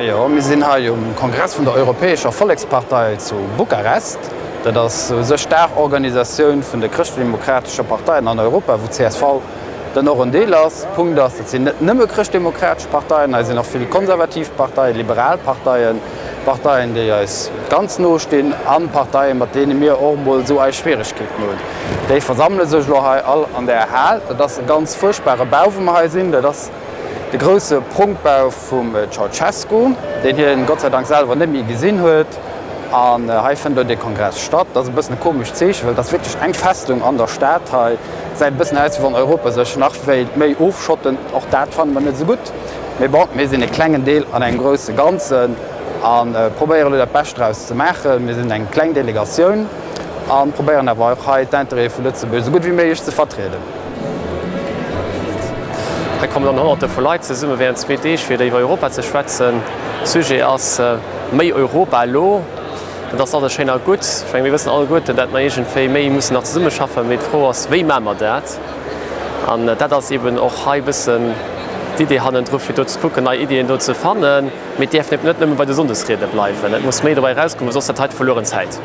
Jo, mir sinn hei um Kongress vun der Europäescher Vollekspartei zu Bukarest. Dat ass u sech d'Daachorganisatioun vun de chrëschtdemokratesche Parteien an Europa, wou csv dann och en Deel ass. Punkt ass, dat sinn net nëmme chrëschtdemokratesch Parteien, hei sinn och vill konservativ Parteien, liberal Parteien, Parteien, déi eis ganz no stinn a Parteien, mat deene mir och emol esou eis Schwieregkeeten hunn. Déi versammele sech elo hei all an där Hal. Dat ass e ganz fuerchtbare Bau, wou mer hei sinn. Dat ass de grousse Prunkbau vum Ceausescu, deen hien Gott sei Dank selwer net méi gesinn huet. An hei fënnt elo dee Kongress statt. Dat ass e bëssen e komescht Zeechen, well et ass wierklech eng Festung an der Stad hei. Gesäit e bëssen aus, wéi wann Europa sech nach wéilt méi ofschotten. Och dat fanne mer net esou gutt. Mee bon, mir sinn e klengen Deel an engem grousse Ganzen a probéieren elo dat Bescht draus ze maachen. Mir sinn eng kleng Delegatioun a probéieren awer och hei d'Intérêtë vu Lëtzebuerg esou gutt wéi méiglech ze vertrieden. Hei kommen dann Honnerte vu Leit zesumme während zwee Deeg fir iwwer Europa ze schwätzen. Sujet ass Méi Europa elo. Dat ass alles schéin a gutt. Ech menge mir wëssen alleguerten, dat mer iergendwéi méi mussen nach zesummeschaffen. Mee d'Fro ass, wéi maache mer dat? An dat ass eben och hei e bëssen d'Idee hannendru, fir do ze kucken, nei Iddien do ze fannen. Mee et däerf net nëmme bei de Sonndesriede bleiwen. Et muss méi dobäi erauskommen, soss ass dat heite verlueren Zäit.